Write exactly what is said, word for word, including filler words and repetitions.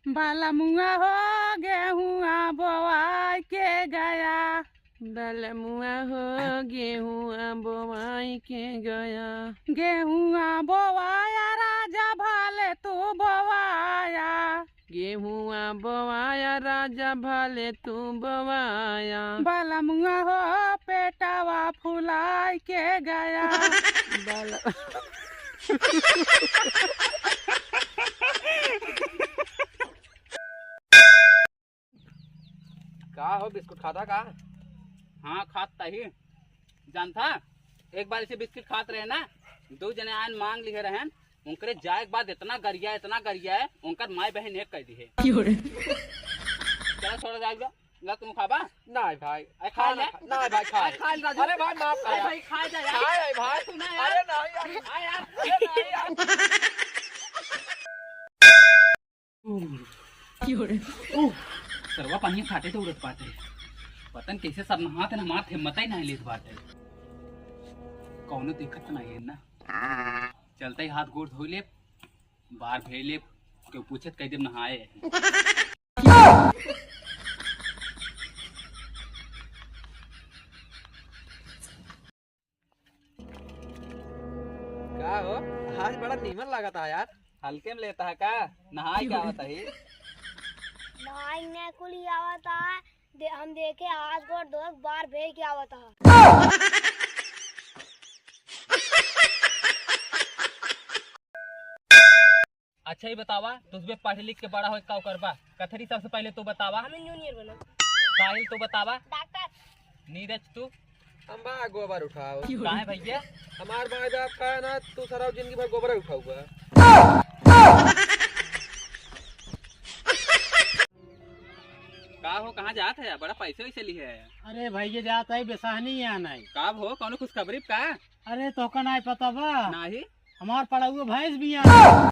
बलमुआ हो गेहुआ बोआई के गया। बलमुआ हो गेहुआ बोआई के गया। गेहुआ बोआया राजा भले तू बोआया। गेहुआ बोआया राजा भले तू बोआया। बलमुआ हो पेटवा फुलाई के गया। बल- का हो, बिस्कुट खाता का? हाँ, खात तही। जानता, एक बार इसे बिस्कुट खात रहे ना, दो जने आयन मांग लिहे रहन, उनकरे जाए के बाद इतना गरिया, इतना गरिया है, उनकर माय बहन एक कह दी है। क्यों रे? चला, छोड़ जाए दो। ला, तुम खाबा? नहीं भाई। अरे, खा खा ले। ले। नहीं भाई, खा अरे, ले। खा ले, राजू। अरे भाई, माफ कर अरे यार। भाई, खा जा यार। खा ले भाई। अरे नहीं यार। आ यार। अरे नहीं यार। क्यों रे? ओह, सरवा पानी फाटे तो उड़त बाटे। पता न कैसे सब नहात है, हमार हिम्मत ही नहीं लेत बाटे। कौनो देखत नहीं है ना। चलते ही हाथ गोड़ धो ले, बाहर भेज ले, क्यों पूछत कह देब नहाए। का हो, आज बड़ा नीमन लागत है यार। हल्के में लेता है का? नहाए के आवत ही। नहाए ने कुली आवत है। दे, हम देखे आज को दोस्त बाहर भेज के आवत है। अच्छा ही बतावा, तुझे पढ़ लिख के बड़ा होए का करबा? कथरी, सबसे पहले तू बतावा। हम इंजीनियर बनब। साहिल, तू बतावा। डॉक्टर। नीरज, तू? हम बा गोबर उठाओ। काहे भैया? हमार माय बाप का है ना, तू सारा जिंदगी भर गोबर उठाऊगा। का हो, कहाँ जात है? बड़ा पैसे वैसे ली है। अरे भैया, जात है बेसहनी यहाँ नहीं। का हो, कौनो खुशखबरी का? अरे, तोहका नाई पता बा? नाही। हमार पड़ाऊ भैंस बियान।